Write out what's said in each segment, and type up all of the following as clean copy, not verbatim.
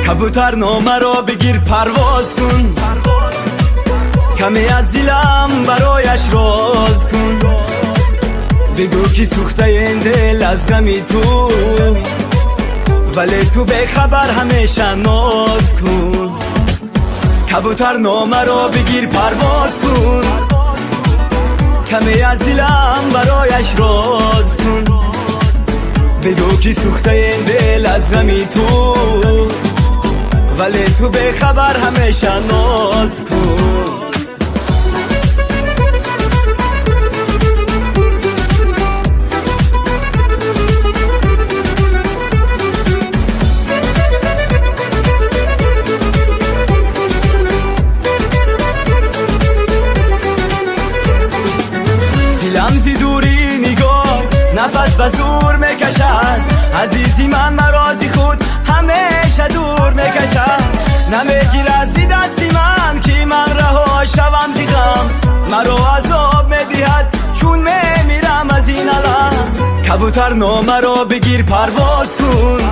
Кабутар номаро бигир парвоз кун, каме аз дилам барояш роз кун. Бигӯ ки сӯхтаи ин дил аз ғами ту, вале ту бехабар ҳамеша ноз кун. Кабутар номаро бигир парвоз кун, каме аз дилам барояш роз кун. Бигӯ ки сӯхтаи ин дил аз ғами ту, вале ту бехабар ҳамеша ноз кун. Дилам зи дурӣ нигоҳ нафас ба зӯр мекашад, азизи ман маро зи худ ҳамеша дур мекашад. Намегирад зи дасти ман ки ман раҳо шавам зи ғам, маро азоб медиҳад чун мемирам аз ин алам. Кабутар номаро бигир парвоз кун,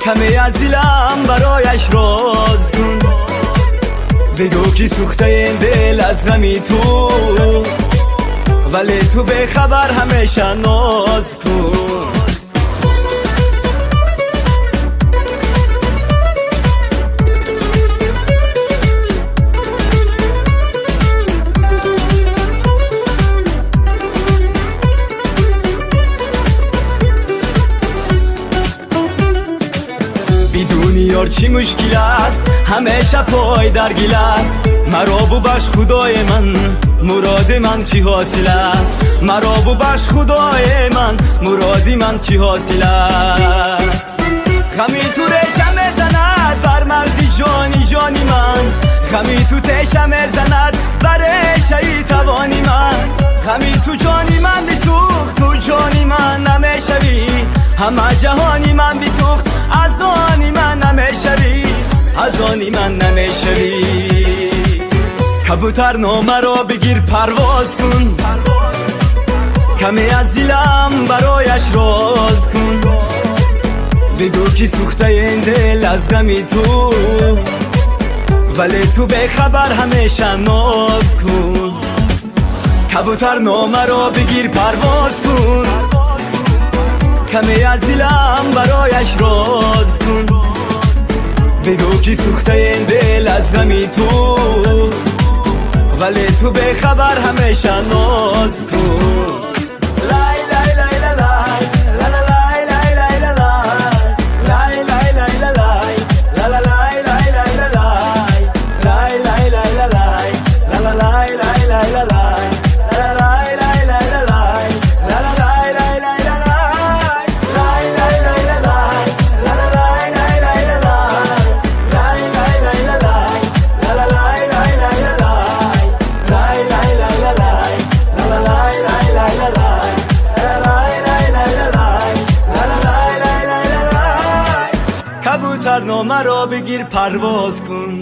каме аз дилам барояш роз кун. Бигӯ ки сӯхтаи ин дил аз ғами ту, вале ту бехабар ҳамеша ноз кун. Бидуни ёр чӣ мушкил аст, ҳамеша пой дар гил аст. Маро бубахш худои ман, муроди ман чӣ ҳосил аст? Маро бубахш худои ман, муроди ман чӣ ҳосил аст? Ғами ту реша мезанад бар мағзи ҷони ҷони ман, ғами ту теша мезанад бар решаи тавони ман. Ғами ту ҷони ман бисӯхт, ту ҷони ман намешавӣ, ҳама ҷаҳони ман бисӯхт, аз они ман намешавӣ, аз они ман намешавӣ. Кабутар номаро бигир парвоз кун, каме аз дилам барояш роз кун. Бигӯ ки сӯхтаи ин дил аз ғами ту, вале ту бехабар ҳамеша ноз кун. Кабутар номаро бигир парвоз кун, каме аз дилам барояш роз кун. Бигӯ ки сӯхтаи ин дил аз ғами ту, вале ту бехабар ҳамеша ноз кун. Лай лай лай ла лай, ла ла лай лай лай ла лай, лай лай лай ла лай, ла ла лай лай лай ла лай, лай лай лай ла лай, ла ла лай лай лай ла лай, ла лай лай лай ла лай, ла ла лай лай лай ла лай, лай лай лай ла лай, ла ла лай лай лай ла лай, лай лай лай ла лай, ла ла лай лай лай ла лай, лай лай лай ла лай, ла ла лай лай лай ла лай, ла лай лай лай ла лай, ла ла лай лай лай ла лай. Кабутар номаро бигир парвоз кун.